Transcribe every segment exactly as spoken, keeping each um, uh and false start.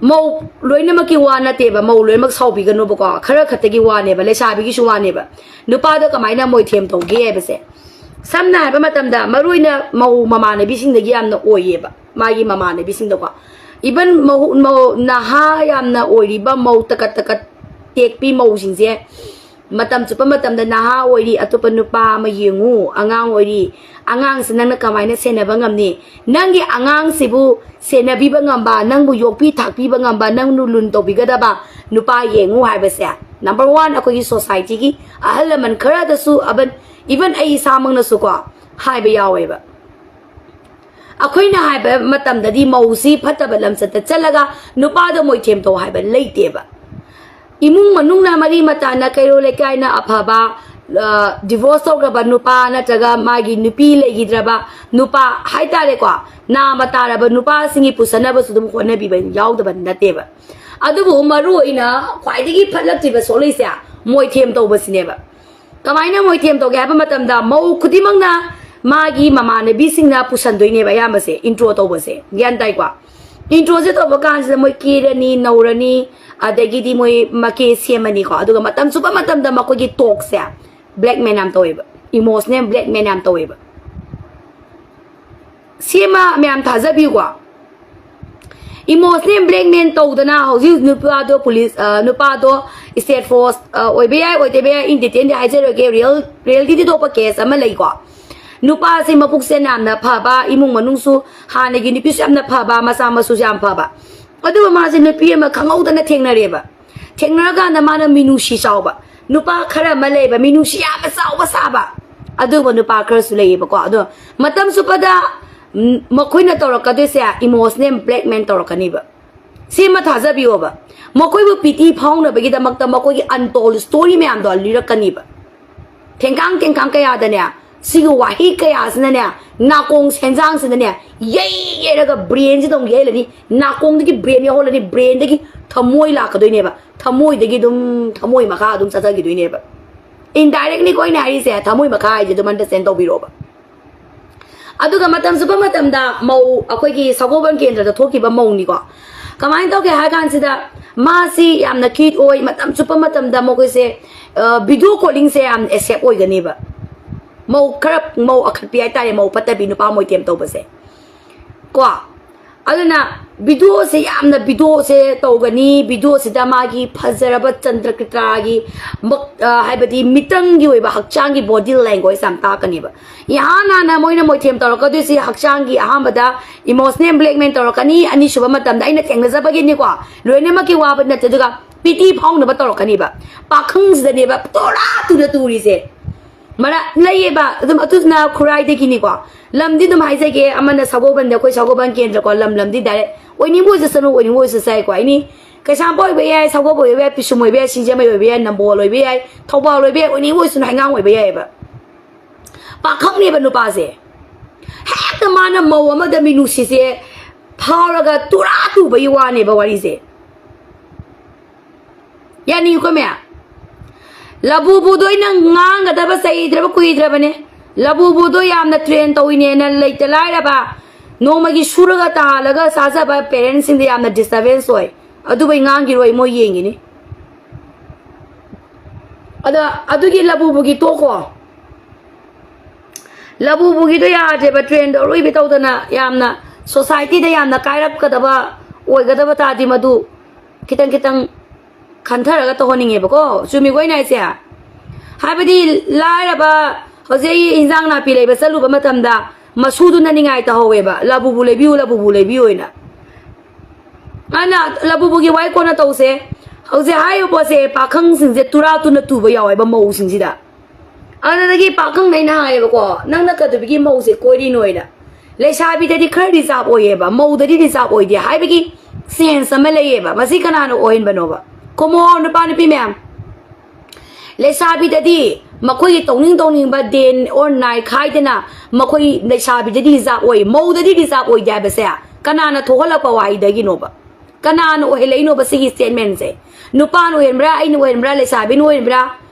ꯃꯧ ꯂꯣꯏꯅꯃꯛꯀꯤ ꯋꯥ ꯅꯠꯇꯦꯕ, ꯃꯧ ꯂꯣꯏꯅꯃꯛ ꯁꯥꯎꯕꯤꯒꯅꯨꯕꯀꯣ, ꯈꯔ ꯈꯛꯇꯒꯤ ꯋꯥꯅꯦꯕ, ꯂꯩꯁꯥꯕꯤꯒꯤꯁꯨ ꯋꯥꯅꯦꯕ꯫ ꯅꯨꯄꯥꯗ ꯀꯃꯥꯏꯅ ꯃꯣꯏꯊꯦꯝ ꯇꯧꯒꯦ ꯍꯥꯏꯕꯁꯦ, ꯁꯝꯅ ꯍꯥꯏꯕ ꯃꯇꯝꯗ, ꯃꯔꯨ ꯑꯣꯏꯅ ꯃꯧ ꯃꯃꯥꯟꯅꯕꯤꯁꯤꯡꯗꯒꯤ ꯌꯥꯝꯅ ꯑꯣꯏꯌꯦꯕ, ꯃꯥꯒꯤ ꯃꯃꯥꯟꯅꯕꯤꯁꯤꯡꯗꯀꯣ꯫ Even ꯃꯧ, ꯃꯧ, ꯅꯍꯥ ꯌꯥꯝꯅ ꯑꯣꯏꯔꯤꯕ ꯃꯧ ꯇꯀꯠ ꯇꯀꯠ ꯇꯦꯛꯄꯤ ꯃꯧꯁꯤꯡꯁꯦ, ꯃꯇꯝ ꯆꯨꯞꯄ ꯃꯇꯝꯗ ꯅꯍꯥ ꯑꯣꯏꯔꯤ, ꯑꯇꯣꯞꯄ ꯅꯨꯄꯥ ꯑꯃ ꯌꯦꯡꯉꯨ, ꯑꯉꯥꯡ ꯑꯣꯏꯔꯤ, ꯑꯉꯥꯡꯁꯤ ꯅꯪꯅ ꯀꯃꯥꯏꯅ ꯁꯦꯟꯅꯕ ꯉꯝꯅꯤ? ꯅꯪꯒꯤ ꯑꯉꯥꯡꯁꯤꯕꯨ ꯁꯦꯟꯅꯕꯤꯕ ꯉꯝꯕ, ꯅꯪꯕꯨ ꯌꯣꯛꯄꯤ ꯊꯥꯛꯄꯤꯕ ꯉꯝꯕ, ꯅꯪꯕꯨ ꯂꯨꯟ ꯇꯧꯕꯤꯒꯗꯕ ꯅꯨꯄꯥ ꯌꯦꯡꯉꯨ ꯍꯥꯏꯕꯁꯦ꯫ Number one, ꯑꯩꯈꯣꯏꯒꯤ society ꯒꯤ ꯑꯍꯜ ꯂꯃꯟ ꯈꯔꯗꯁꯨ, even, even ꯑꯩ ꯏꯁꯥꯃꯛꯅꯁꯨꯀꯣ ꯍꯥꯏꯕ ꯌꯥꯎꯋꯦꯕ꯫ ꯑꯩꯈꯣꯏꯅ ꯍꯥꯏꯕ ꯃꯇꯝꯗꯗꯤ ꯃꯧꯁꯤ ꯐꯠꯇꯕ ꯂꯝꯆꯠꯇ ꯆꯠꯂꯒ ꯅꯨꯄꯥꯗ ꯃꯣꯏꯊꯦꯝ ꯇꯧ ꯍꯥꯏꯕ ꯂꯩꯇꯦꯕ꯫ ꯏꯃꯨꯡ ꯃꯅꯨꯡꯅ, ꯃꯔꯤ ꯃꯇꯥꯅ, ꯀꯩꯔꯣꯜ ꯂꯩꯀꯥꯏꯅ ꯑꯐꯕ, ꯑ, divorce ꯇꯧꯈ꯭ꯔꯕ ꯅꯨꯄꯥ ꯅꯠꯇ꯭ꯔꯒ ꯃꯥꯒꯤ ꯅꯨꯄꯤ ꯂꯩꯈꯤꯗ꯭ꯔꯕ ꯅꯨꯄꯥ ꯍꯥꯏꯇꯥꯔꯦꯀꯣ, ꯅꯥꯃ ꯇꯥꯔꯕ ꯅꯨꯄꯥꯁꯤꯡꯒꯤ ꯄꯨꯁꯟꯅꯕꯁꯨ ꯑꯗꯨꯝ ꯍꯣꯠꯅꯕꯤꯕ ꯌꯥꯎꯗꯕ ꯅꯠꯇꯦꯕ꯫ ꯑꯗꯨꯕꯨ ꯃꯔꯨ ꯑꯣꯏꯅ ꯈ꯭ꯋꯥꯏꯗꯒꯤ ꯐꯠꯂꯛꯇ꯭ꯔꯤꯕ ꯁꯣꯛꯂꯛꯏꯁꯦ ꯃꯣꯏꯊꯦꯝ ꯇꯧꯕꯁꯤꯅꯦꯕ꯫ ꯀꯃꯥꯏꯅ ꯃꯣꯏꯊꯦꯝ ꯇꯧꯒꯦ ꯍꯥꯏꯕ ꯃꯇꯝꯗ, ꯃꯧ ꯈꯨꯗꯤꯡꯃꯛꯅ ꯃꯥꯒꯤ ꯃꯃꯥꯟꯅꯕꯤꯁꯤꯡꯅ ꯄꯨꯁꯟꯗꯣꯏꯅꯦꯕ ꯑꯌꯥꯝꯕꯁꯦ intro ꯇꯧꯕꯁꯦ, ꯒ꯭ꯌꯥꯟ ꯇꯥꯏꯀꯣ? Intro ꯁꯦ ꯇꯧꯕ ꯀꯥꯟꯁꯤꯗ ꯃꯣꯏ ꯀꯦꯔꯅꯤ, ꯅꯧꯔꯅꯤ, ꯑꯗꯒꯤꯗꯤ ꯃꯣꯏ ꯃꯀꯦ ꯁꯦꯝꯃꯅꯤꯀꯣ꯫ ꯑꯗꯨꯒ ꯃꯇꯝ ꯆꯨꯞꯄ ꯃꯇꯝꯗ ꯃꯈꯣꯏꯒꯤ talk ꯁꯦ blackmail ꯌꯥꯝ ꯇꯧꯋꯦꯕ, emotional blackmail ꯌꯥꯝ ꯇꯧꯋꯦꯕ꯫ ꯁꯤꯃ ꯃꯌꯥꯝ ꯊꯥꯖꯕꯤꯌꯨꯀꯣ꯫ Emotional blackmail ꯇꯧꯗꯅ ꯍꯧꯖꯤꯛ ꯅꯨꯄꯥꯗꯣ police, ꯑ, ꯅꯨꯄꯥꯗꯣ state force, ꯑ, ꯑꯣꯏꯕ ꯌꯥꯏ, ꯑꯣꯏꯗꯕ ꯌꯥꯏ, in detail D ꯍꯥꯏꯖꯔꯣꯏꯒꯦ꯫ Real, reality ꯗꯤ ꯊꯣꯛꯄ case ꯑꯃ ꯂꯩꯀꯣ꯫ ꯅꯨꯄꯥꯁꯦ ꯃꯄꯨꯛꯁꯦ ꯌꯥꯝꯅ ꯐꯕ, ꯏꯃꯨꯡ ꯃꯅꯨꯡꯁꯨ ꯍꯥꯟꯅꯒꯤ ꯅꯨꯄꯤꯁꯨ ꯌꯥꯝꯅ ꯐꯕ, ꯃꯆꯥ ꯃꯁꯨꯁꯨ ꯌꯥꯝ ꯐꯕ꯫ ꯑꯗꯨꯕꯨ ꯃꯥꯁꯦ ꯅꯨꯄꯤ ꯑꯃ ꯈꯪꯍꯧꯗꯅ ꯊꯦꯡꯅꯔꯦꯕ꯫ ꯊꯦꯡꯅꯔꯀꯥꯟꯗ ꯃꯥꯅ ꯃꯤꯅꯨꯡꯁꯤ ꯆꯥꯎꯕ ꯅꯨꯄꯥ ꯈꯔ ꯑꯃ ꯂꯩꯌꯦꯕ, ꯃꯤꯅꯨꯡꯁꯤ ꯌꯥꯝꯅ ꯆꯥꯎꯕ ꯁꯥꯕ꯫ ꯑꯗꯨꯒꯨꯝꯕ ꯅꯨꯄꯥ ꯈꯔꯁꯨ ꯂꯩꯌꯦꯕꯀꯣ꯫ ꯑꯗꯣ ꯃꯇꯝ ꯆꯨꯞꯄꯗ, ꯎꯝ, ꯃꯈꯣꯏꯅ ꯇꯧꯔꯛꯀꯗꯣꯏꯁꯦ emotional blackmail ꯇꯧꯔꯛꯀꯅꯤꯕ꯫ ꯁꯤꯃ ꯊꯥꯖꯕꯤꯌꯣꯕ꯫ ꯃꯈꯣꯏꯕꯨ pity ꯐꯥꯎꯅꯕꯒꯤꯗꯃꯛꯇ ꯃꯈꯣꯏꯒꯤ untold story ꯃꯌꯥꯝꯗꯣ ꯂꯤꯔꯛꯀꯅꯤꯕ꯫ ꯊꯦꯡꯀꯥꯡ ꯊꯦꯡꯀꯥꯡ ꯀꯌꯥꯗꯅꯦ, ꯁꯤꯒꯤ ꯋꯥꯍꯩ ꯀꯌꯥꯁꯤꯅꯅꯦ, ꯅꯥꯀꯣꯡ ꯁꯦꯟꯖꯥꯡꯁꯤꯗꯅꯦ, ꯌꯩ ꯌꯩꯔꯒ brain ꯁꯤꯗ ꯑꯃꯨꯛ ꯌꯩꯍꯜꯂꯅꯤ꯫ ꯅꯥꯀꯣꯡꯗꯒꯤ brain ꯌꯧꯍꯜꯂꯅꯤ, brain ꯗꯒꯤ ꯊꯃꯣꯏ ꯂꯥꯛꯀꯗꯣꯏꯅꯦꯕ꯫ ꯊꯃꯣꯏꯗꯒꯤ ꯑꯗꯨꯝ, ꯊꯃꯣꯏ ꯃꯈꯥ ꯑꯗꯨꯝ ꯆꯠꯊꯈꯤꯗꯣꯏꯅꯦꯕ꯫ Indirectly ꯀꯣ ꯑꯩꯅ ꯍꯥꯏꯔꯤꯁꯦ, ꯊꯃꯣꯏ ꯃꯈꯥ ꯍꯥꯏꯁꯦ ꯑꯗꯨꯝ understand ꯇꯧꯕꯤꯔꯣꯕ꯫ ꯑꯗꯨꯒ ꯃꯇꯝ ꯆꯨꯞꯄ ꯃꯇꯝꯗ ꯃꯧ, ꯑꯩꯈꯣꯏꯒꯤ ꯁꯒꯣꯜꯕꯟ ꯀꯦꯟꯗ꯭ꯔꯗ ꯊꯣꯛꯈꯤꯕ ꯃꯧꯅꯤꯀꯣ꯫ ꯀꯃꯥꯏꯅ ꯇꯧꯒꯦ ꯍꯥꯏ ꯀꯥꯟꯁꯤꯗ, ꯃꯥꯁꯤ ꯌꯥꯝꯅ ꯀ꯭ꯌꯨꯠ ꯑꯣꯏ, ꯃꯇꯝ ꯆꯨꯞꯄ ꯃꯇꯝꯗ ꯃꯈꯣꯏꯁꯦ ꯚꯤꯗꯤꯑꯣ ꯀꯣꯂꯤꯡꯁꯦ ꯌꯥꯝ ꯑꯦꯛꯁꯦꯞ ꯑꯣꯏꯒꯅꯦꯕ꯫ ꯃꯧ ꯈꯔ, ꯃꯧ ꯑꯈꯠꯄꯤ ꯍꯥꯏꯇꯥꯔꯦ, ꯃꯧ ꯐꯠꯇꯕꯤ, ꯅꯨꯄꯥ ꯃꯣꯏꯊꯦꯝ ꯇꯧꯕꯁꯦ ꯀꯣ꯫ ꯑꯗꯨꯅ ꯚꯤꯗꯤꯑꯣꯁꯦ ꯌꯥꯝꯅ, ꯚꯤꯗꯤꯑꯣꯁꯦ ꯇꯧꯒꯅꯤ, ꯚꯤꯗꯤꯑꯣꯁꯤꯗ ꯃꯥꯒꯤ ꯐꯖꯔꯕ ꯆꯟꯗ꯭ꯔꯀꯤꯇꯥꯒꯤ ꯃꯛ-, ꯑ, ꯍꯥꯏꯕꯗꯤ ꯃꯤꯇꯪꯒꯤ ꯑꯣꯏꯕ ꯍꯛꯆꯥꯡꯒꯤ ꯕꯣꯗꯤ ꯂꯦꯡꯒ꯭ꯋꯦꯖ ꯌꯥꯝ ꯇꯥꯛꯀꯅꯦꯕ꯫ ꯏꯍꯥꯟ ꯍꯥꯟꯅ ꯃꯣꯏꯅ ꯃꯣꯏꯊꯦꯝ ꯇꯧꯔꯛꯀꯗꯣꯏꯁꯤ ꯍꯛꯆꯥꯡꯒꯤ, ꯑꯍꯥꯟꯕꯗ ꯏꯃꯣꯁꯅꯦꯜ ꯕ꯭ꯂꯦꯛꯃꯦꯜ ꯇꯧꯔꯛꯀꯅꯤ, ꯑꯅꯤꯁꯨꯕ ꯃꯇꯝꯗ ꯑꯩꯅ ꯊꯦꯡꯅꯖꯕꯒꯤꯅꯤꯀꯣ, ꯂꯣꯏꯅꯃꯛꯀꯤ ꯋꯥꯕ ꯅꯠꯇꯦ, ꯑꯗꯨꯒ ꯄꯤꯇꯤ ꯐꯥꯎꯅꯕ ꯇꯧꯔꯛꯀꯅꯤꯕ꯫ ꯄꯥꯈꯪꯁꯤꯗꯅꯦꯕ ꯇꯣꯔꯥ ꯇꯨꯅ ꯇꯨꯔꯤꯁꯦ꯫ ꯃꯔꯛ ꯂꯩꯌꯦꯕ, ꯑꯗꯨꯝ ꯑꯗꯨꯅ ꯈꯨꯔꯥꯏꯗꯒꯤꯅꯤꯀꯣ꯫ ꯂꯝꯗꯤ ꯑꯗꯨꯝ ꯍꯥꯏꯖꯒꯦ, ꯑꯃꯅ ꯁꯒꯣꯜꯕꯟꯗ, ꯑꯩꯈꯣꯏ ꯁꯒꯣꯜꯕꯟ ꯀꯦꯟꯗ꯭ꯔꯀꯣ, ꯂꯝ ꯂꯝꯗꯤ ꯗꯥꯏꯔꯦꯛ ꯑꯣꯏꯅꯤꯡꯕ ꯑꯣꯏꯖꯁꯅꯨ, ꯑꯣꯏꯅꯤꯡꯕ ꯑꯣꯏꯖꯁꯅꯨꯀꯣ꯫ ꯑꯦꯅꯤ, ꯀꯩꯁꯥꯝꯄꯥꯠ ꯑꯣꯏꯕ ꯌꯥꯏ, ꯁꯒꯣꯜꯕꯟ ꯑꯣꯏꯕ ꯌꯥꯏ, ꯄꯤꯁꯨꯝ ꯑꯣꯏꯕ ꯌꯥꯏ, ꯅꯝꯕꯣꯜ ꯑꯣꯏꯕ ꯌꯥꯏ, ꯊꯧꯕꯥꯜ ꯑꯣꯏꯕ ꯌꯥꯏ, ꯑꯣꯏꯅꯤꯡꯕ ꯑꯣꯏꯖꯁꯅꯨ, ꯍꯩꯉꯥꯡ ꯑꯣꯏꯕ ꯌꯥꯏꯑꯕ꯫ ꯄꯥꯈꯪꯅꯦꯕ ꯅꯨꯄꯥꯁꯦ꯫ ꯍꯦꯛꯇ ꯃꯥꯅ ꯃꯧ ꯑꯃꯗ ꯃꯤꯅꯨꯡꯁꯤꯁꯦ ꯐꯥꯎꯔꯒ ꯇꯨꯔꯥ ꯇꯨꯕꯒꯤ ꯋꯥꯅꯦꯕ ꯋꯥꯔꯤꯁꯦ꯫ ꯌꯥꯅꯤꯡꯉꯤꯀꯣ ꯃꯌꯥꯝ? ꯂꯕꯨꯕꯨꯗꯣ ꯑꯩꯅ ꯉꯥꯡꯒꯗꯕ ꯆꯩꯗ꯭ꯔꯕ ꯀꯨꯏꯗ꯭ꯔꯕꯅꯦ꯫ ꯂꯕꯨꯕꯨꯗꯣ ꯌꯥꯝꯅ ꯇ꯭ꯔꯦꯟ ꯇꯧꯏꯅꯦꯅ ꯂꯩꯇ ꯂꯥꯏꯔꯕ, ꯅꯣꯡꯃꯒꯤ ꯁꯨꯔꯒ ꯇꯥꯜꯂꯒ ꯆꯥꯖꯕ ꯄꯦꯔꯦꯟꯁꯁꯤꯡꯗ ꯌꯥꯝꯅ ꯗꯤꯁꯇꯔꯕꯦꯟꯁ ꯑꯣꯏ꯫ ꯑꯗꯨꯕꯨ ꯑꯩ ꯉꯥꯡꯈꯤꯔꯣꯏ, ꯃꯣꯏ ꯌꯦꯡꯉꯤꯅꯤ꯫ ꯑꯗ ꯑꯗꯨꯒꯤ ꯂꯕꯨꯕꯨꯒꯤ ꯇꯣꯛꯈꯣ꯫ ꯂꯕꯨꯕꯨꯒꯤꯗꯣ ꯌꯥꯗ꯭ꯔꯦꯕ, ꯇ꯭ꯔꯦꯟꯗꯣ ꯑꯔꯣꯏꯕꯤ ꯇꯧꯗꯅ ꯌꯥꯝꯅ ꯁꯣꯁꯥꯏꯇꯤꯗ ꯌꯥꯝꯅ ꯀꯥꯏꯔꯛꯀꯗꯕ ꯑꯣꯏꯒꯗꯕ ꯇꯥꯔꯗꯤ ꯃꯗꯨ ꯈꯤꯇꯪ ꯈꯤꯇꯪ ꯈꯟꯊꯔꯒ ꯇꯧꯍꯟꯅꯤꯡꯉꯦꯕꯀꯣ꯫ ꯆꯨꯝꯃꯤꯀꯣ ꯑꯩꯅ ꯍꯥꯏꯁꯦ? ꯍꯥꯏꯕꯗꯤ ꯂꯥꯏꯔꯕ, ꯍꯧꯖꯤꯛ ꯑꯩ ꯏꯟꯖꯥꯡ ꯅꯥꯄꯤ ꯂꯩꯕ ꯆꯠꯂꯨꯕ ꯃꯇꯝꯗ ꯃꯁꯨꯗꯨꯅ ꯅꯤꯡꯉꯥꯏ ꯇꯧꯍꯧꯋꯦꯕ, "ꯂꯕꯨꯕꯨ ꯂꯩꯕꯤꯌꯨ, ꯂꯕꯨꯕꯨ ꯂꯩꯕꯤꯌꯨ" ꯍꯥꯏꯅ꯫ ꯑꯗꯨꯅ ꯂꯕꯨꯕꯨꯒꯤ ꯋꯥꯏ ꯀꯣꯟꯅ ꯇꯧꯁꯦ꯫ ꯍꯧꯖꯤꯛ ꯍꯥꯏꯔꯤꯕ ꯄꯣꯠꯁꯦ ꯄꯥꯈꯪꯁꯤꯡꯁꯦ ꯇꯨꯔꯥ ꯇꯨꯅ ꯇꯨꯕ ꯌꯥꯎꯋꯦꯕ ꯃꯧꯁꯤꯡꯁꯤꯗ꯫ ꯑꯗꯨꯗꯒꯤ ꯄꯥꯈꯪꯗ ꯑꯩꯅ ꯍꯥꯏꯌꯦꯕꯀꯣ, "ꯅꯪꯅ ꯀꯩꯗꯧꯕꯒꯤ ꯃꯧꯁꯦ ꯀꯣꯏꯔꯤꯅꯣ?" ꯍꯥꯏꯅ꯫ ꯂꯩꯁꯥꯕꯤꯗꯗꯤ ꯈꯔ ꯔꯤꯖꯥꯕ ꯑꯣꯏꯌꯦꯕ, ꯃꯧꯗꯗꯤ ꯔꯤꯖꯥꯕ ꯑꯣꯏꯗꯦ ꯍꯥꯏꯕꯒꯤ ꯁꯦꯟꯁ ꯑꯃ ꯂꯩꯌꯦꯕ꯫ ꯃꯁꯤ ꯀꯅꯥꯅ ꯑꯣꯏꯍꯟꯕꯅꯣꯕ? ꯈꯨꯝꯃꯣ, ꯅꯨꯄꯥ ꯅꯨꯄꯤ ꯃꯌꯥꯝ꯫ ꯂꯩꯁꯥꯕꯤꯗꯗꯤ ꯃꯈꯣꯏꯒꯤ ꯇꯧꯅꯤꯡ ꯇꯧꯅꯤꯡꯕ ꯗꯦ ꯑꯣꯔ ꯅꯥꯏꯠ ꯈꯥꯏꯗꯅ ꯃꯈꯣꯏ ꯂꯩꯁꯥꯕꯤꯗꯗꯤ ꯔꯤꯖꯥꯕ ꯑꯣꯏ, ꯃꯧꯗꯗꯤ ꯔꯤꯖꯥꯕ ꯑꯣꯏꯗꯦ ꯍꯥꯏꯕꯁꯦ ꯀꯅꯥꯅ ꯊꯣꯛꯍꯜꯂꯛꯄ ꯋꯥꯍꯩꯗꯒꯤꯅꯣꯕ? ꯀꯅꯥꯅ ꯑꯣꯏꯍꯜꯂꯛꯏꯅꯣꯕ ꯁꯤꯒꯤ ꯁ꯭ꯇꯦꯠꯃꯦꯟꯁꯦ? ꯅꯨꯄꯥꯅ ꯑꯣꯏꯍꯟꯕ꯭ꯔꯥ, ꯑꯩꯅ ꯑꯣꯏꯍꯟꯕ꯭ꯔꯥ, ꯂꯩꯁꯥꯕꯤꯅ ꯑꯣꯏꯍꯟꯕ꯭ꯔꯥ,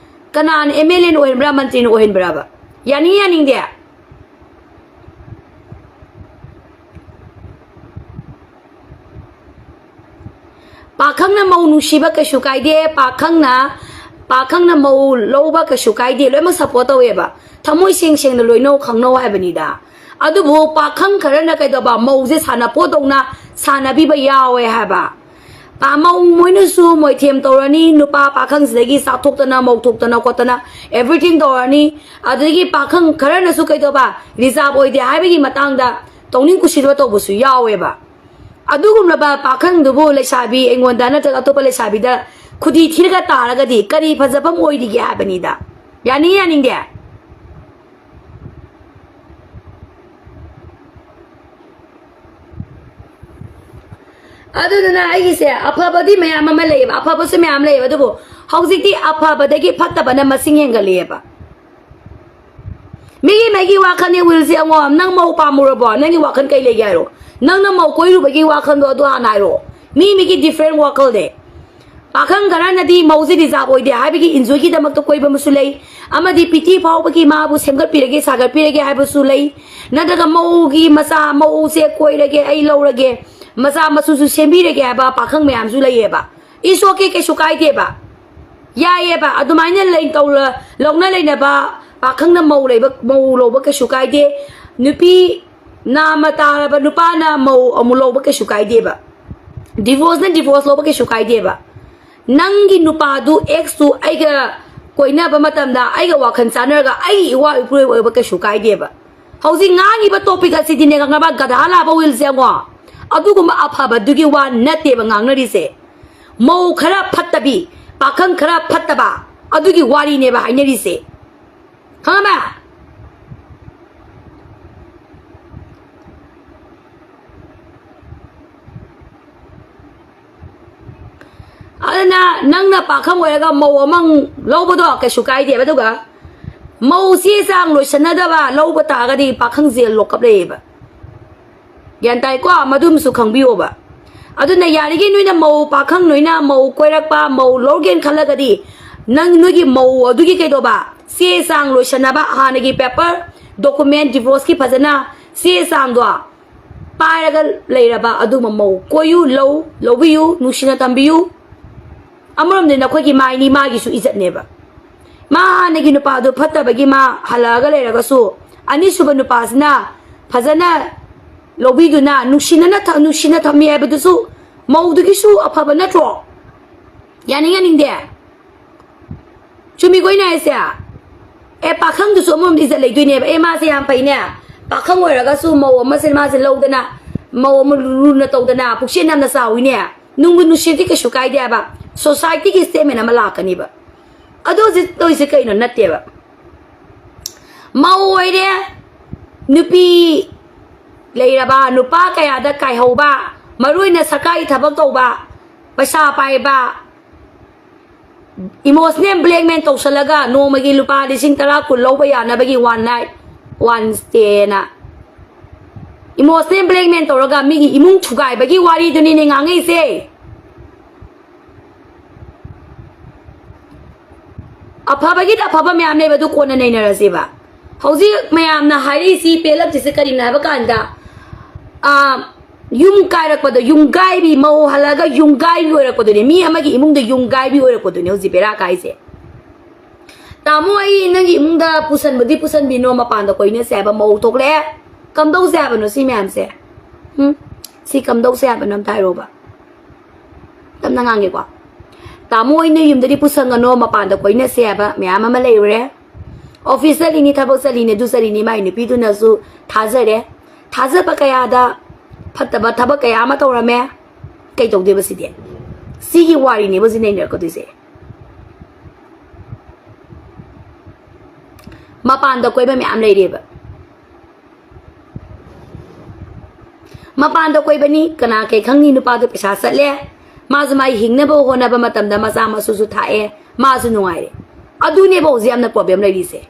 ꯀꯅꯥꯅ ꯑꯦꯝ ꯑꯦꯜ ꯑꯦꯅ ꯑꯣꯏꯍꯟꯕ꯭ꯔꯥ, ꯃꯟꯇ꯭ꯔꯤꯅ ꯑꯣꯏꯍꯟꯕ꯭ꯔꯥꯕ? ꯌꯥꯅꯤꯡ ꯌꯥꯅꯤꯡꯗꯦ? ꯄꯥꯈꯪꯅ ꯃꯧ ꯅꯨꯡꯁꯤꯕ ꯀꯩꯁꯨ ꯀꯥꯏꯗꯦ, ꯄꯥꯈꯪꯅ ꯄꯥꯈꯪꯅ ꯃꯧ ꯂꯧꯕ ꯀꯩꯁꯨ ꯀꯥꯏꯗꯦ, ꯂꯣꯏꯅꯃꯛ ꯁꯞꯄꯣꯔꯠ ꯇꯧꯋꯦꯕ꯫ ꯊꯃꯣꯏ ꯁꯦꯡ ꯁꯦꯡꯅ ꯂꯣꯏꯅꯧ ꯈꯪꯅꯧ ꯍꯥꯏꯕꯅꯤꯗ꯫ ꯑꯗꯨꯕꯨ ꯄꯥꯈꯪ ꯈꯔꯅ ꯀꯩꯗꯧꯕ, ꯃꯧꯁꯦ ꯁꯥꯟꯅꯄꯣꯠꯇꯧꯅ ꯁꯥꯟꯅꯕꯤꯕ ꯌꯥꯎꯋꯦ ꯍꯥꯏꯕ꯫ ꯄꯥ-, ꯃꯧ ꯃꯣꯏꯅꯁꯨ ꯃꯣꯏꯊꯦꯝ ꯇꯧꯔꯅꯤ, ꯅꯨꯄꯥ ꯄꯥꯈꯪꯁꯤꯗꯒꯤ ꯆꯥꯊꯣꯛꯇꯅ ꯃꯧ ꯊꯣꯛꯇꯅ ꯈꯣꯠꯇꯅ everything ꯇꯧꯔꯅꯤ꯫ ꯑꯗꯨꯗꯒꯤ ꯄꯥꯈꯪ ꯈꯔꯅꯁꯨ ꯀꯩꯗꯧꯕ, ꯔꯤꯖꯥꯕ ꯑꯣꯏꯗꯦ ꯍꯥꯏꯕꯒꯤ ꯃꯇꯥꯡꯗ ꯇꯧꯅꯤꯡ ꯀꯨꯁꯤꯗꯣ ꯇꯧꯕꯁꯨ ꯌꯥꯎꯋꯦꯕ꯫ ꯑꯗꯨꯒꯨꯝꯂꯕ ꯄꯥꯈꯪꯗꯨꯕꯨ ꯂꯩꯁꯥꯕꯤ ꯑꯩꯉꯣꯟꯗ ꯅꯠꯇ꯭ꯔꯒ ꯑꯇꯣꯞꯄ ꯂꯩꯁꯥꯕꯤꯗ ꯈꯨꯗꯤ ꯊꯤꯔꯒ ꯇꯥꯔꯒꯗꯤ ꯀꯔꯤ ꯐꯖꯐꯝ ꯑꯣꯏꯔꯤꯒꯦ ꯍꯥꯏꯕꯅꯤꯗ꯫ ꯌꯥꯅꯤꯡ ꯌꯥꯅꯤꯡꯗꯦ? ꯑꯗꯨꯗꯨꯅ ꯑꯩꯒꯤꯁꯦ ꯑꯐꯕꯗꯤ ꯃꯌꯥꯝ ꯑꯃ ꯂꯩꯌꯦꯕ, ꯑꯐꯕꯁꯨ ꯃꯌꯥꯝ ꯂꯩꯌꯦꯕ, ꯑꯗꯨꯕꯨ ꯍꯧꯖꯤꯛꯇꯤ ꯑꯐꯕꯗꯒꯤ ꯐꯠꯇꯕꯅ ꯃꯁꯤꯡ ꯍꯦꯟꯒꯠꯂꯛꯑꯦꯕ꯫ ꯃꯤꯒꯤ ꯃꯤꯒꯤ ꯋꯥꯈꯜꯅꯤ ꯋꯤꯜꯁꯦ ꯌꯦꯡꯉꯣ, ꯅꯪ ꯃꯧ ꯄꯥꯝꯃꯨꯔꯕꯣ? ꯅꯪꯒꯤ ꯋꯥꯈꯜ ꯀꯩ ꯂꯩꯒꯦ ꯍꯥꯏꯔꯣ? ꯅꯪꯅ ꯃꯧ ꯀꯣꯏꯔꯨꯕꯒꯤ ꯋꯥꯈꯜꯗꯣ ꯑꯗꯨ ꯍꯥꯟꯅ ꯍꯥꯏꯔꯣ꯫ ꯃꯤ ꯃꯤꯒꯤ ꯗꯤꯐ꯭ꯔꯦꯟ ꯋꯥꯈꯜꯅꯦ꯫ ꯄꯥꯈꯪ ꯈꯔꯅꯗꯤ ꯃꯧꯁꯦ ꯔꯤꯖꯥꯕ ꯑꯣꯏꯗꯦ ꯍꯥꯏꯕꯒꯤ ꯏꯟꯖꯣꯏꯒꯤꯗꯃꯛꯇ ꯀꯣꯏꯕ ꯑꯃꯁꯨ ꯂꯩ, ꯑꯃꯗꯤ ꯄꯤꯇꯤ ꯐꯥꯎꯕꯒꯤ ꯃꯥꯕꯨ ꯁꯦꯝꯒꯠꯄꯤꯔꯒꯦ ꯁꯥꯒꯠꯄꯤꯔꯒꯦ ꯍꯥꯏꯕꯁꯨ ꯂꯩ, ꯅꯠꯇ꯭ꯔꯒ ꯃꯧꯒꯤ ꯃꯆꯥ, ꯃꯧꯁꯦ ꯀꯣꯏꯔꯒꯦ, ꯑꯩ ꯂꯧꯔꯒꯦ, ꯃꯆꯥ ꯃꯁꯨꯁꯨ ꯁꯦꯝꯕꯤꯔꯒꯦ ꯍꯥꯏꯕ ꯄꯥꯈꯪ ꯃꯌꯥꯝꯁꯨ ꯂꯩꯌꯦꯕ꯫ It's okay, ꯀꯩꯁꯨ ꯀꯥꯏꯗꯦꯕ, ꯌꯥꯏꯌꯦꯕ꯫ ꯑꯗꯨꯃꯥꯏꯅ ꯂꯩ ꯇꯧꯔ-, ꯂꯧꯅ ꯂꯩꯅꯕ ꯄꯥꯈꯪꯅ ꯃꯧ ꯂꯩꯕ, ꯃꯧ ꯂꯧꯕ ꯀꯩꯁꯨ ꯀꯥꯏꯗꯦ꯫ ꯅꯨꯄꯤ ꯅꯥꯃ ꯇꯥꯔꯕ ꯅꯨꯄꯥꯅ ꯃꯧ ꯑꯃꯨꯛ ꯂꯧꯕ ꯀꯩꯁꯨ ꯀꯥꯏꯗꯦꯕ꯫ ꯗꯤꯚꯣꯔꯁꯅ ꯗꯤꯚꯣꯔꯁ ꯂꯧꯕ ꯀꯩꯁꯨ ꯀꯥꯏꯗꯦꯕ꯫ ꯅꯪꯒꯤ ꯅꯨꯄꯥꯗꯨ, ꯑꯦꯛꯁꯇꯨ ꯑꯩꯒ ꯀꯣꯏꯅꯕ ꯃꯇꯝꯗ ꯑꯩꯒ ꯋꯥꯈꯜ ꯆꯥꯟꯅꯔꯒ ꯑꯩꯒꯤ ꯏꯋꯥ ꯏꯄꯨꯔꯣꯏꯕ ꯑꯣꯏꯕ ꯀꯩꯁꯨ ꯀꯥꯏꯗꯦꯕ꯫ ꯍꯧꯖꯤꯛ ꯉꯥꯡꯉꯤꯕ ꯇꯣꯄꯤꯛ ꯑꯁꯤꯗꯤꯅꯦ, ꯈꯪꯉꯕ, ꯒꯙꯥ ꯂꯥꯕ ꯋꯤꯜꯁꯦ ꯌꯦꯡꯉꯣ, ꯑꯗꯨꯒꯨꯝꯕ ꯑꯐꯕꯗꯨꯒꯤ ꯋꯥ ꯅꯠꯇꯦꯕ ꯉꯥꯡꯅꯔꯤꯁꯦ꯫ ꯃꯧ ꯈꯔ ꯐꯠꯇꯕꯤ, ꯄꯥꯈꯪ ꯈꯔ ꯐꯠꯇꯕ, ꯑꯗꯨꯒꯤ ꯋꯥꯔꯤꯅꯦꯕ ꯍꯥꯏꯅꯔꯤꯁꯦ, ꯈꯪꯉꯕ? ꯑꯗꯨꯅ ꯅꯪꯅ ꯄꯥꯈꯪ ꯑꯣꯏꯔꯒ ꯃꯧ ꯑꯃ ꯂꯧꯕꯗꯣ ꯀꯩꯁꯨ ꯀꯥꯏꯗꯦꯕ꯫ ꯑꯗꯨꯒ ꯃꯧ ꯆꯦ ꯆꯥꯡ ꯂꯣꯏꯁꯟꯅꯗꯕ ꯂꯧꯕ ꯇꯥꯔꯒꯗꯤ ꯄꯥꯈꯪ ꯖꯦꯜ ꯂꯣꯛꯀꯞ ꯂꯩꯌꯦꯕ꯫ ꯒ꯭ꯌꯥꯟ ꯇꯥꯏꯀꯣ? ꯃꯗꯨꯃꯁꯨ ꯈꯪꯕꯤꯌꯣꯕ꯫ ꯑꯗꯨꯅ ꯌꯥꯔꯤꯈꯩ ꯅꯣꯏꯅ ꯃꯧ, ꯄꯥꯈꯪ ꯅꯣꯏꯅ ꯃꯧ ꯀꯣꯏꯔꯛꯄ, ꯃꯧ ꯂꯧꯔꯒꯦꯅ ꯈꯜꯂꯒꯗꯤ, ꯅꯪ ꯅꯣꯏꯒꯤ ꯃꯧ ꯑꯗꯨꯒꯤ ꯀꯩꯗꯧꯕ, ꯆꯦ ꯆꯥꯡ ꯂꯣꯏꯁꯟꯅꯕ, ꯍꯥꯟꯅꯒꯤ ꯄꯦꯄꯔ, ꯗꯣꯀꯨꯃꯦꯟ, ꯗꯤꯚꯣꯔꯁꯀꯤ ꯐꯖꯅ ꯆꯦ ꯆꯥꯡꯗꯣ ꯄꯥꯏꯔꯒ ꯂꯩꯔꯕ ꯑꯗꯨꯒꯨꯝꯕ ꯃꯧ ꯀꯣꯏꯌꯨ, ꯂꯧ, ꯂꯧꯕꯤꯌꯨ, ꯅꯨꯡꯁꯤꯅ ꯊꯝꯕꯤꯌꯨ꯫ ꯑꯃꯔꯣꯝꯗ ꯅꯈꯣꯏꯒꯤ ꯃꯥꯏꯅꯤ, ꯃꯥꯒꯤꯁꯨ ꯏꯖꯠꯅꯦꯕ꯫ ꯃꯥ ꯍꯥꯟꯅꯒꯤ ꯅꯨꯄꯥꯗꯨ ꯐꯠꯇꯕꯒꯤ ꯃꯥ ꯍꯜꯂꯛꯑꯒ ꯂꯩꯔꯒꯁꯨ, ꯑꯅꯤꯁꯨꯕ ꯅꯨꯄꯥꯁꯤꯅ ꯐꯖꯅ ꯂꯧꯕꯤꯗꯨꯅ ꯅꯨꯡꯁꯤꯅꯅ ꯊ-, ꯅꯨꯡꯁꯤꯅ ꯊꯝꯃꯤ ꯍꯥꯏꯕꯗꯨꯁꯨ ꯃꯧꯗꯨꯒꯤꯁꯨ ꯑꯐꯕ ꯅꯠꯇ꯭ꯔꯣ? ꯌꯥꯅꯤꯡ ꯌꯥꯅꯤꯡꯗꯦ? ꯆꯨꯝꯃꯤꯀꯣ ꯑꯩꯅ ꯍꯥꯏꯁꯦ? ꯑꯦ, ꯄꯥꯈꯪꯗꯨꯁꯨ ꯑꯃꯔꯣꯝꯗ ꯏꯖꯠ ꯂꯩꯗꯣꯏꯅꯦꯕ꯫ ꯑꯦ, ꯃꯥꯁꯦ ꯌꯥꯝ ꯐꯩꯅꯦ, ꯄꯥꯈꯪ ꯑꯣꯏꯔꯒꯁꯨ ꯃꯧ ꯑꯃꯁꯦ ꯃꯥꯁꯦ ꯂꯧꯗꯅ, ꯃꯧ ꯑꯃ ꯂꯨꯅ ꯇꯧꯗꯅ, ꯄꯨꯛꯆꯦꯜ ꯌꯥꯝꯅ ꯆꯥꯎꯋꯤꯅꯦ, ꯅꯨꯡꯕꯨ ꯅꯨꯡꯁꯤꯔꯗꯤ ꯀꯩꯁꯨ ꯀꯥꯏꯗꯦ ꯍꯥꯏꯕ ꯁꯣꯁꯥꯏꯇꯤꯒꯤ ꯁ꯭ꯇꯦꯠꯃꯦꯟ ꯑꯃ ꯂꯥꯛꯀꯅꯤꯕ꯫ ꯑꯗꯣ ꯍꯧꯖꯤꯛ ꯇꯧꯔꯤꯁꯦ ꯀꯩꯅꯣ? ꯅꯠꯇꯦꯕ꯫ ꯃꯧ ꯑꯣꯏꯔꯦ, ꯅꯨꯄꯤ ꯂꯩꯔꯕ, ꯅꯨꯄꯥ ꯀꯌꯥꯗ ꯀꯥꯏꯍꯧꯕ, ꯃꯔꯨ ꯑꯣꯏꯅ ꯁꯔꯀꯥꯔꯒꯤ ꯊꯕꯛ ꯇꯧꯕ, ꯄꯩꯁꯥ ꯄꯥꯏꯕ, ꯏꯃꯣꯁꯅꯦꯜ ꯕ꯭ꯂꯦꯛꯃꯦꯜ ꯇꯧꯁꯜꯂꯒ ꯅꯣꯡꯃꯒꯤ ꯂꯨꯄꯥ ꯂꯤꯁꯤꯡ ꯇꯔꯥ ꯀꯨꯟ ꯂꯧꯕ ꯌꯥꯅꯕꯒꯤ ꯋꯥꯟ ꯅꯥꯏꯠ ꯋꯥꯟ ꯁ꯭ꯇꯦꯅ ꯏꯃꯣꯁꯅꯦꯜ ꯕ꯭ꯂꯦꯛꯃꯦꯜ ꯇꯧꯔꯒ ꯃꯤꯒꯤ ꯏꯃꯨꯡ ꯊꯨꯒꯥꯏꯕꯒꯤ ꯋꯥꯔꯤꯗꯨꯅꯤꯅꯦ ꯉꯥꯡꯉꯛꯏꯁꯦ꯫ ꯑꯐꯕꯒꯤꯗꯤ ꯑꯐꯕ ꯃꯌꯥꯝ ꯂꯩꯕ, ꯑꯗꯨ ꯀꯣꯟꯅ ꯅꯩꯅꯔꯁꯦꯕ꯫ ꯍꯧꯖꯤꯛ ꯃꯌꯥꯝꯅ ꯍꯥꯏꯔꯛꯏꯁꯤ ꯄꯦꯜꯂꯛꯇ꯭ꯔꯤꯁꯤ ꯀꯔꯤꯅꯣ ꯍꯥꯏꯕ ꯀꯥꯟꯗ, ꯑꯥ, ꯌꯨꯝ ꯀꯥꯏꯔꯛꯄꯗꯣ, ꯌꯨꯝꯒꯥꯏꯕꯤ, ꯃꯧ ꯍꯜꯂꯛꯑꯒ ꯌꯨꯝꯒꯥꯏꯕꯤ ꯑꯣꯏꯔꯛꯄꯗꯨꯅꯦ꯫ ꯃꯤ ꯑꯃꯒꯤ ꯏꯃꯨꯡꯗ ꯌꯨꯝꯒꯥꯏꯕꯤ ꯑꯣꯏꯔꯛꯄꯗꯨꯅꯦ ꯍꯧꯖꯤꯛ ꯕꯦꯔꯥ ꯀꯥꯏꯁꯦ꯫ "ꯇꯥꯃꯣ, ꯑꯩ ꯅꯪꯒꯤ ꯏꯃꯨꯡꯗ ꯄꯨꯁꯟꯕꯗꯤ ꯄꯨꯁꯟꯕꯤꯅꯣ, ꯃꯄꯥꯟꯗ ꯀꯣꯏꯅꯁꯦ" ꯍꯥꯏꯕ ꯃꯧ ꯊꯣꯛꯂꯛꯑꯦ꯫ ꯀꯝꯗꯧꯁꯦ ꯍꯥꯏꯕꯅꯣ ꯁꯤ ꯃꯌꯥꯝꯁꯦ? ꯎꯝ? ꯁꯤ ꯀꯝꯗꯧꯁꯦ ꯍꯥꯏꯕꯅꯣ ꯑꯝꯇ ꯍꯥꯏꯔꯣꯕ꯫ ꯇꯞꯅ ꯉꯥꯡꯒꯦꯀꯣ꯫ "ꯇꯥꯃꯣ, ꯑꯩ ꯅꯣꯏ ꯌꯨꯝꯗꯗꯤ ꯄꯨꯁꯟꯒꯅꯣ, ꯃꯄꯥꯟꯗ ꯀꯣꯏꯅꯁꯦ" ꯍꯥꯏꯕ ꯃꯌꯥꯝ ꯑꯃ ꯂꯩꯔꯨꯔꯦ꯫ ꯑꯣꯐꯤꯁ ꯆꯠꯂꯤꯅꯤ, ꯊꯕꯛ ꯆꯠꯂꯤꯅꯤ, ꯑꯗꯨ ꯆꯠꯂꯤꯅꯤ, ꯃꯥꯏ ꯅꯨꯄꯤꯗꯨꯅꯁꯨ ꯊꯥꯖꯔꯦ꯫ ꯊꯥꯖꯕ ꯀꯌꯥꯗ ꯐꯠꯇꯕ ꯊꯕꯛ ꯀꯌꯥ ꯑꯃ ꯇꯧꯔꯝꯃꯦ꯫ ꯀꯩ ꯇꯧꯗꯣꯏꯕ ꯁꯤꯗꯤ? ꯁꯤꯒꯤ ꯋꯥꯔꯤꯅꯦꯕ ꯍꯧꯖꯤꯛ ꯅꯩꯅꯔꯛꯀꯗꯣꯏꯁꯦ꯫ ꯃꯄꯥꯟꯗ ꯀꯣꯏꯕ ꯃꯌꯥꯝ ꯂꯩꯔꯦꯕ꯫ ꯃꯄꯥꯟꯗ ꯀꯣꯏꯕꯅꯤ, ꯀꯅꯥ ꯀꯩ ꯈꯪꯅꯤ? ꯅꯨꯄꯥꯗꯣ ꯄꯩꯁꯥ ꯆꯠꯂꯦ, ꯃꯥꯁꯨ ꯃꯥꯏ ꯍꯤꯡꯅꯕ ꯍꯣꯠꯅꯕ ꯃꯇꯝꯗ ꯃꯆꯥ ꯃꯁꯨꯁꯨ ꯊꯥꯛꯑꯦ, ꯃꯥꯁꯨ ꯅꯨꯡꯉꯥꯏꯔꯦ꯫ ꯑꯗꯨꯅꯦꯕ ꯍꯧꯖꯤꯛ ꯌꯥꯝꯅ ꯄ꯭ꯔꯣꯕ꯭ꯂꯦꯝ ꯂꯩꯔꯤꯁꯦ꯫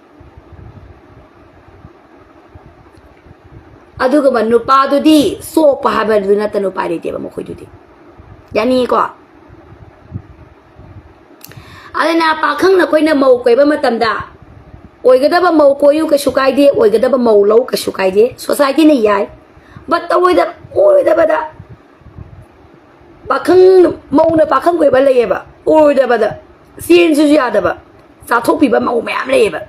ꯑꯗꯨꯒꯨꯝꯕ ꯅꯨꯄꯥꯗꯨꯗꯤ ꯆꯣꯞꯄ ꯍꯥꯏꯕꯗꯨ ꯅꯠꯇꯅ ꯎꯄꯥꯏ ꯂꯩꯇꯦꯕ ꯃꯈꯣꯏꯗꯨꯗꯤ꯫ ꯌꯥꯅꯤꯡꯉꯤꯀꯣ? ꯑꯗꯨꯅ ꯄꯥꯈꯪ ꯅꯈꯣꯏꯅ ꯃꯧ ꯀꯣꯏꯕ ꯃꯇꯝꯗ, ꯑꯣꯏꯒꯗꯕ ꯃꯧ ꯀꯣꯏꯌꯨ ꯀꯩꯁꯨ ꯀꯥꯏꯗꯦ, ꯑꯣꯏꯒꯗꯕ ꯃꯧ ꯂꯧ ꯀꯩꯁꯨ ꯀꯥꯏꯗꯦ, ꯁꯣꯁꯥꯏꯇꯤꯅ ꯌꯥꯏ꯫ ꯕꯠ ꯇꯧꯔꯣꯏꯗꯕ, ꯑꯣꯏꯔꯣꯏꯗꯕꯗ ꯄꯥꯈꯪ, ꯃꯧꯅ ꯄꯥꯈꯪ ꯀꯣꯏꯕ ꯂꯩꯌꯦꯕ, ꯑꯣꯏꯔꯣꯏꯗꯕꯗ ꯆꯦꯟꯁꯤꯁꯨ ꯌꯥꯗꯕ, ꯆꯥꯊꯣꯛꯄꯤꯕ ꯃꯧ ꯃꯌꯥꯝ ꯂꯩꯌꯦꯕ꯫